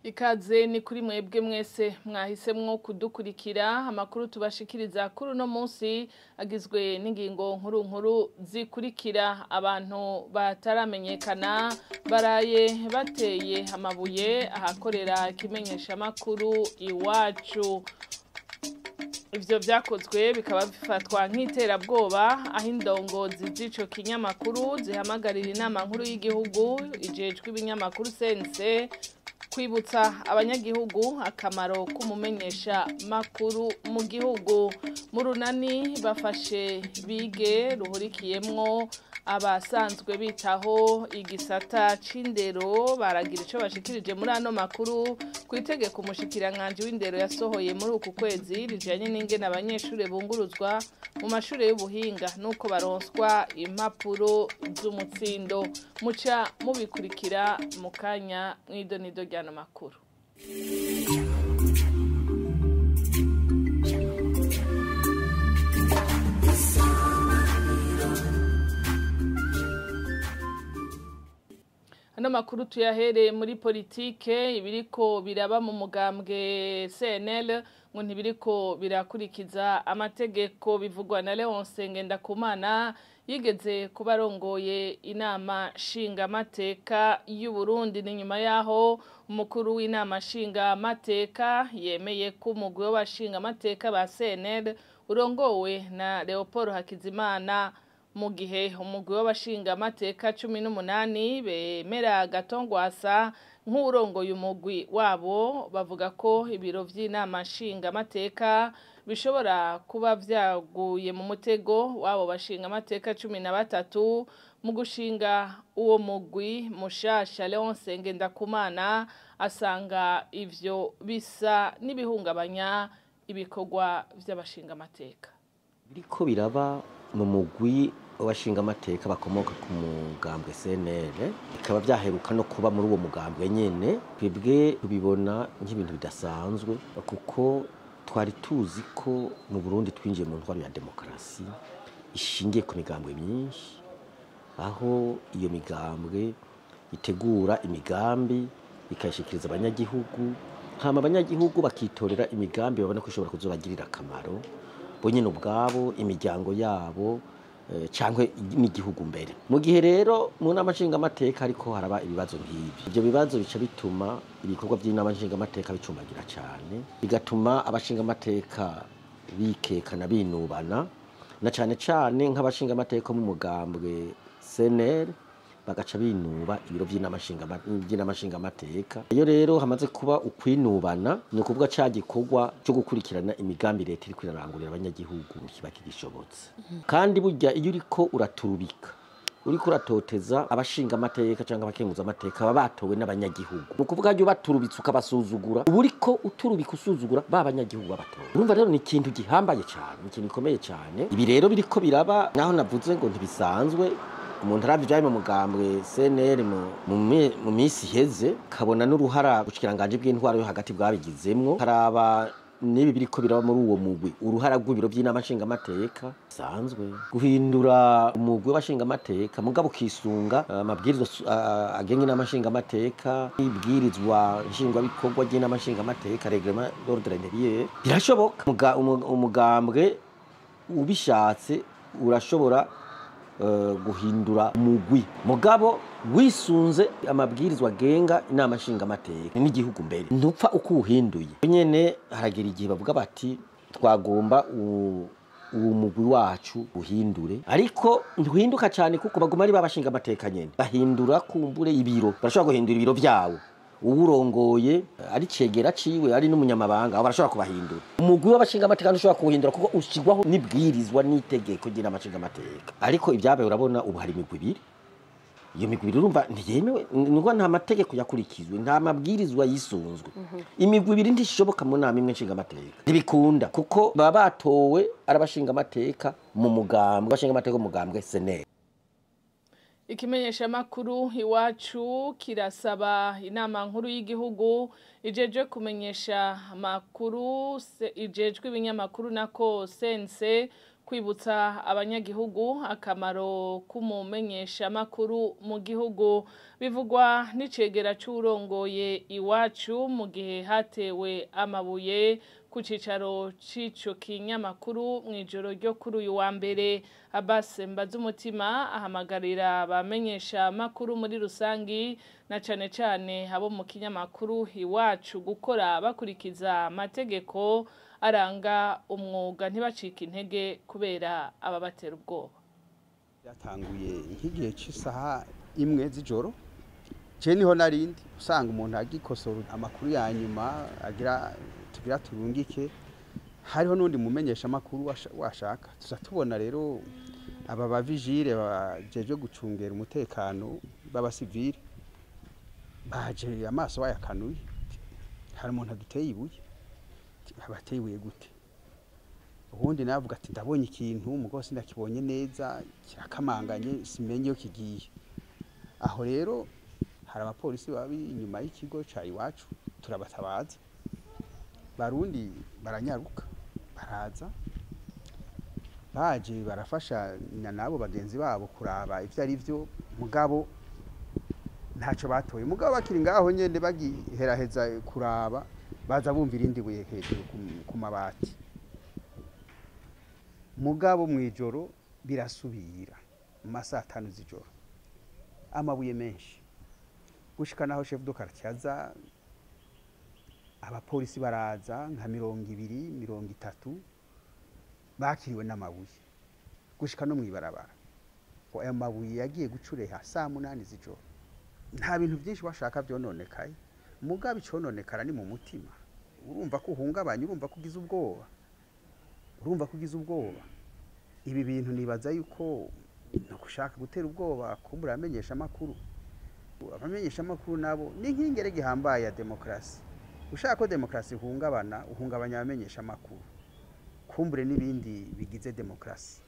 Ikaze ni kuri mwebwe mwese mwahisemwo kudukurikira. Amakuru tubashikiriza kuri uno munsi agizwe n'ingingo nkuru nkuru zikurikira: abantu bataramenyekana baraye bateye amabuye ahakorera ikimenyeshamakuru Iwacu. Ivyo vyakozwe bikaba bifatwa nk'iterabwoba, aho indongozi z'ico kinyamakuru zihamagarira Inama Nkuru y'Igihugu ijejwe Ibinyamakuru, CNC, kwibutsa abanyagihugu akamaro k'umumenyesha makuru mu gihugu. Mu runani Bafashe Bige ruhurikiyemwo abasanzwe bitaho igisata c'indero baragira ico bashikirije muri ano makuru ku itegeko umushikiranganji w'indero yasohoye muri uku kwezi rijanye n'ingene abanyeshure bunguruzwa mu mashure y'ubuhinga nuko baronswa impapuro z'umutsindo. Muca mubikurikira mu kanya mw'idonido ry'ano makuru. Ano makuru tuyahereye muri politike. Ibiriko biraba mu mugambwe CNL ngo ntibiriko birakurikiza amategeko, bivugwa na Leonce Ngendakumana yigeze kuba arongoye Inama Nshingamateka y'u Burundi. Ni nyuma yaho umukuru w'Inama Nshingamateka yemeye ko umugwi w'abashingamateka ba CNL urongowe na Leopold Hakizimana, mu gihe umugwi w'abashingamateka 18 bemera Gatongwasa nk'urongoye umugwi wabo. Bavuga ko ibiro vy'Inama Nshingamateka bishobora kuba vyaguye mu mutego w'abo bashingamateka 13 mu gushinga uwo mugwi mushasha. Leonce Ngendakumana asanga ivyo bisa n'ibihungabanya ibikorwa vy'abashingamateka. Biriko biraba mu mugwi w'abashingamateka bakomoka ku mugambwe CNL, bikaba vyaheruka no kuba muri uwo mugambwe nyene, twebwe tubibona nk'ibintu bidasanzwe, kuko twari tuzi ko mu Burundi twinjiye mu ntwaro ya demokarasi ishingiye ku migambwe myinshi, aho iyo migambwe itegura imigambi ikayishikiriza abanyagihugu, hama abanyagihugu bakitorera imigambi babona ko ishobora kuzobagirira akamaro bo nyene ubwabo, imiryango yabo canke n'igihugu mbere. Mu gihe rero mu Nama Nshingamateka ariko haraba ibibazo nk'ibi, ivyo bibazo bica bituma ibikorwa vy'Inama Nshingamateka bicumbagira cane, bigatuma abashingamateka bikekana, binubana, na cane cane nk'abashingamateka mu mugambwe CNL bagaca binuba ibiro vy'Inama Nshingamateka. Iyo rero hamaze kuba ukwinubana, ni ukuvuga ca gikorwa co gukurikirana imigambi leta iriko irarangurira abanyagihugu kiba kigishobotse. Kandi burya iyo uriko uraturubika, uriko uratoteza abashingamateka canke abakenguzamateka baba batowe n'abanyagihugu, ni ukuvuga iyo baturubitse ukabasuzugura, uba uriko uturubika usuzugura ba banyagihugu babatowe. Urumva rero ni ikintu gihambaye cane, ni ikintu gikomeye cane. Ibi rero biriko biraba, naho navuze ngo ntibisanzwe, umuntu aravye ivyari mu mugambwe CNL mu misi iheze, kabona n'uruhara ubushikiranganji bw'intwaro yo hagati bwabigizemwo, karaba n'ibi biriko biraba muri uwo mugwi, uruhara rw'ibiro vy'Inama Nshingamateka. Bisanzwe guhindura umugwi w'abashingamateka, mugabo ukisunga amabwirizwa agenga Inama Nshingamateka, ibwirizwa nshingwabikorwa ry'Inama Nshingamateka, règlement d'ordre intérieur, birashoboka. Umugambwe ubishatse urashobora guhindura umugwi, mugabo wisunze amabwirizwa agenga Inama Nshingamateka n'igihugu mbere, ntupfa uko uwuhinduye nyene. Haragera igihe bavuga bati twagomba uwo mugwi wacu uhindure, ariko ntuhinduka cyane kuko baguma ari babashingamateka nyene. Bahindura kumbure ibiro, barashobora guhindura ibiro vyawo, uwurongoye ari cegera ciwe, ari n'umunyamabanga, abo barashobora kubahindura. Umugwi w'abashingamateka ntushobora kuwuhindura kuko ushirwaho n'ibwirizwa n'itegeko ry'Inama Nshingamateka. Ariko ibyabaye, urabona ubu hari imigwi ibiri. Iyo migwi ibiri urumva ntiyemewe, nuko nta mategeko yakurikizwe, nta mabwirizwa yisunzwe. Imigwi ibiri ntishoboka mu nama imwe nshingamateka, ntibikunda, kuko baba batowe ari abashingamateka mu mugambwe, abashingamateka mu mugambwe CNL. Ikimenyeshamakuru Iwacu kirasaba Inama Nkuru y'Igihugu ijejwe kumenyesha amakuru, ijejwe Ibinyamakuru nako CNC. Kwibutsa abanyagihugu akamaro k'umumenyesha makuru mu gihugu bivugwa n'icegera c'urongoye Iwacu mu gihe hatewe amabuye ku cicaro c'ico kinyamakuru mw'ijoro ryo kuri uyu wa mbere. Abbas Mbazumutima ahamagarira abamenyesha makuru muri rusangi na cane cane abo mu kinyamakuru Iwacu gukora bakurikiza amategeko aranga umwuga, ntibacike intege kubera ababatera ubwoba. Byatanguye nk'igihe cy'isaha 1 z'ijoro, je niho narindi usanga umuntu agikosora amakuru ya nyuma agira tugira turungike, hariho n'undi mumenyesha makuru washaka tuza tubona rero aba bavigile bajeje gucungera umutekano b'abasivile baje amaso bayakanuye, hari umuntu aduteye ibuye. Abateye ibuye gute? Ubundi navuga ati ndabonye ikintu mugose ndakibonye neza kirakamanganye simenye iyo kigiye. Aho rero hari abapolisi babi inyuma y'ikigo ca Iwacu, turabatabaza, Barundi baranyaruka baraza, baje barafasha nabo bagenzi babo kuraba ivyo ari vyo, mugabo ntaco batoye. Mugabo bakiri ngaho nyene bagiheraheza kuraba, baza bumva irindi buye hejuru ku mabati. Mugabo mwijoro birasubira mu masaha 5 z'ijoro, amabuye menshi gushika naho chef de quartier aza, abapolisi baraza nka 20 30 bakiriwe n'amabuye gushika no mwibarabara. Ayo mabuye yagiye gucureha saa 8 z'ijoro. Nta bintu byinshi washaka byononekaye, mugabo icononekara ni mu mutima. Urumva ko uhungabanye, urumva ko ugize ubwoba, urumva ko ugize ubwoba. Ibi bintu nibaza yuko no gushaka gutera ubwoba kumbura amenyesha makuru. Abamenyesha makuru nabo ni nk'ingere gihambaye ya demokrasi. Ushaka ko demokrasi ihungabana, uhungabanya abamenyesha makuru, kumbure n'ibindi bigize demokrasi.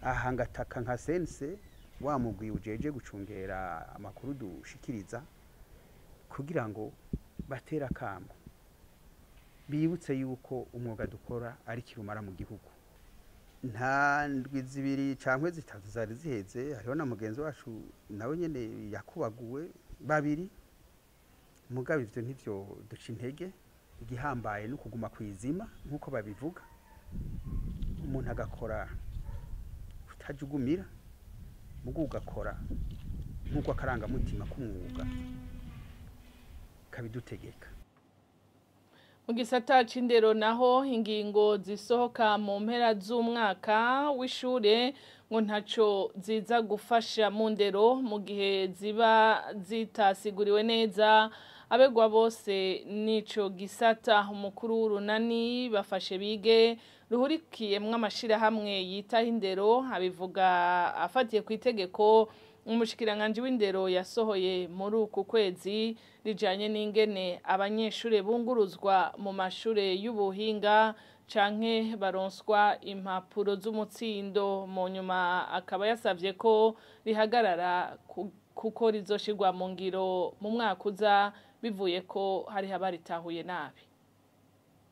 Aha ngataka nka sense wa mugwi ujeje gucungera amakuru dushikiriza kugira ngo batera kamo, bibutse yuko umwuga dukora ari kirumara mu gihugu. Nta ndwi 2 canke 3 zari ziheze, hariho na mugenzi wacu nawe nyene yakubaguwe babiri. Mugabo ivyo ntivyo duca intege, igihambaye no kuguma kwizima nkuko babivuga, umuntu agakora utajugumira, mugu ugakora nkuko akarangamutima k'umwuga kabidutegeka. Mu gisata c'indero naho ingingo zisohoka mu mpera z'umwaka w'ishure ngo ntaco ziza gufasha mu ndero mu gihe ziba zitasiguriwe neza abegwa bose n'ico gisata. Umukuru w'urunani Bafashe Bige ruhurikiyemwo amashirahamwe yitaho indero abivuga afatiye ku itegeko umushikiranganji w'indero yasohoye muri uku kwezi rijanye n'ingene abanyeshure bunguruzwa mu mashure y'ubuhinga canke baronswa impapuro z'umutsindo. Mu nyuma akaba yasavye ko rihagarara kuko rizoshirwa mu ngiro mu mwaka uza, bivuye ko hari abaritahuye nabi.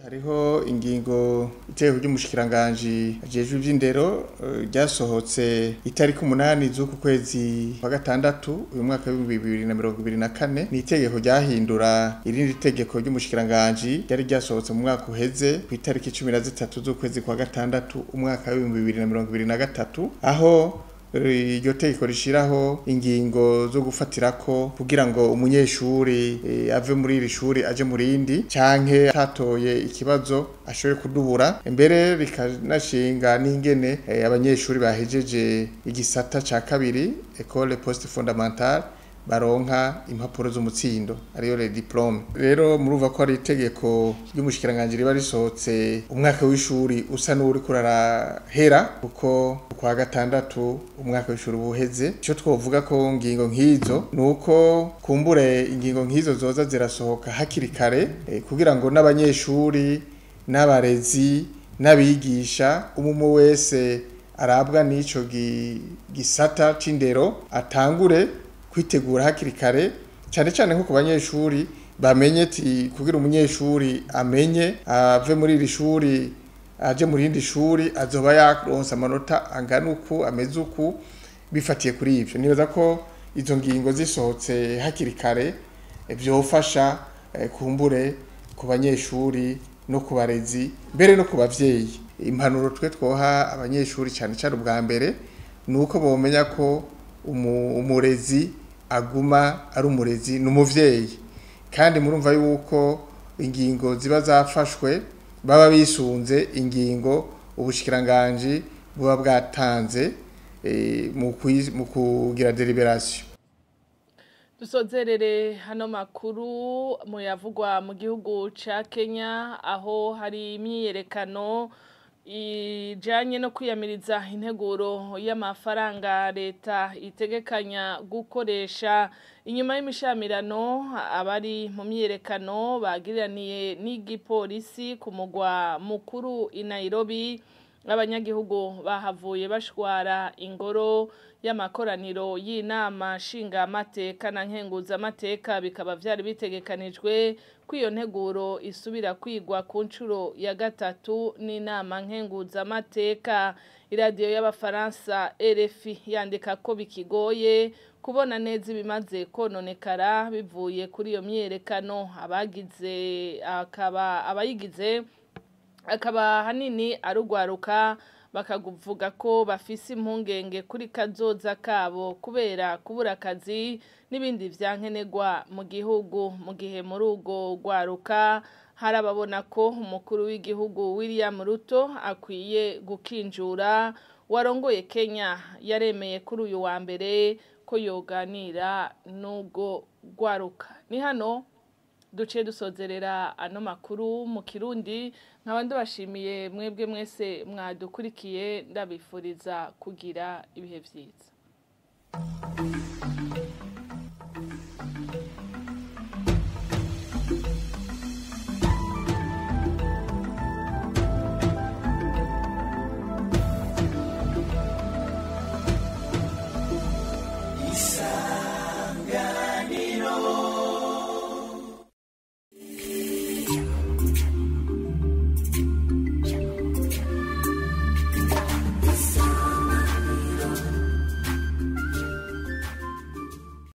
Hariho ingingo iteko ry'umushikiranganji ajejwe ivy'indero ryasohotse itariki 8 z'uku kwezi kwa gatandatu uyu mwaka wa 2024. Ni itegeko ryahindura irindi tegeko ry'umushikiranganji ryari ryasohotse mu mwaka uheze ku itariki 13 z'ukwezi kwa gatandatu umwaka wa 2023, aho iryo tegeko rishiraho ingingo zo gufatirako kugira ngo umunyeshuri ave muri iri shuri aje mu rindi canke atatoye ikibazo ashobore kudubura. Mbere rikanashinga n'ingene abanyeshuri bahejeje igisata ca kabiri école post fondamentale baronka impapuro z'umutsindo ariyo le diplome. Rero murumva ko ari itegeko ry'umushikiranganji riba risohotse umwaka w'ishuri usa n'uri kurarahera, kuko kwa gatandatu umwaka w'ishuri ubuheze. Ico twovuga ko ngingo nk'izo nuko kumbure ingingo nk'izo zoza zirasohoka hakiri kare, kugira ngo n'abanyeshuri n'abarezi n'abigisha umumu wese arabwa n'ico gisata c'indero atangure kwitegura hakiri kare, cyane cyane nko ku banyeshuri bamenye ati kugira umunyeshuri amenye ave muri iri shuri aje mu rindi shuri azoba yaronse amanota angana uku, ameze uku, bifatiye kuri ivyo. Nibaza ko izo ngingo zisohotse hakiri kare vyofasha kumbure ku banyeshuri no ku barezi, mbere no ku bavyeyi. Impanuro twe twoha abanyeshuri cyane cyane ubwa mbere nuko bomenya ko umurezi aguma ari umurezi n'umuvyeyi, kandi murumva yuko ingingo ziba zafashwe baba bisunze ingingo ubushikiranganje buba bwatanze mu kugira deliberation. Dusozerere hano makuru muyavugwa mu gihugu ca Kenya, aho hari imyiyerekano ijanye no kwiyamiriza integuro y'amafaranga leta itegekanya gukoresha. Inyuma y'imishamirano abari mu myiyerekano bagiraniye n'igipolisi ku mugwa mukuru i Nairobi. Abanyagihugu bahavuye bashwara ingoro y'amakoraniro y'inama nshingamateka na nkenguzamateka, bikaba vyari bitegekanijwe ko iyo nteguro isubira kwigwa ku nshuro ya gatatu n'inama nkenguzamateka. Iradiyo y'Abafaransa RFI yandika ko bikigoye kubona neza ibimaze kononekara bivuye kuri iyo myiyerekano. Abagize akaba abayigize akaba hanini arugwaruka, bakavuga ko bafise impungenge kuri kazoza kabo kubera kubura akazi n'ibindi vyankenerwa mu gihugu. Mu gihe muri urwo rwaruka hari ababona ko umukuru w'igihugu William Ruto akwiye gukinjura, warongoye Kenya yaremeye kuri uyu wa mbere ko yoganira n'ubwo rwaruka. Ni hano duce dusozerera ano makuru mu Kirundi, nkaba ndabashimiye mwebwe mwese mwadukurikiye, ndabifuriza kugira ibihe vyiza.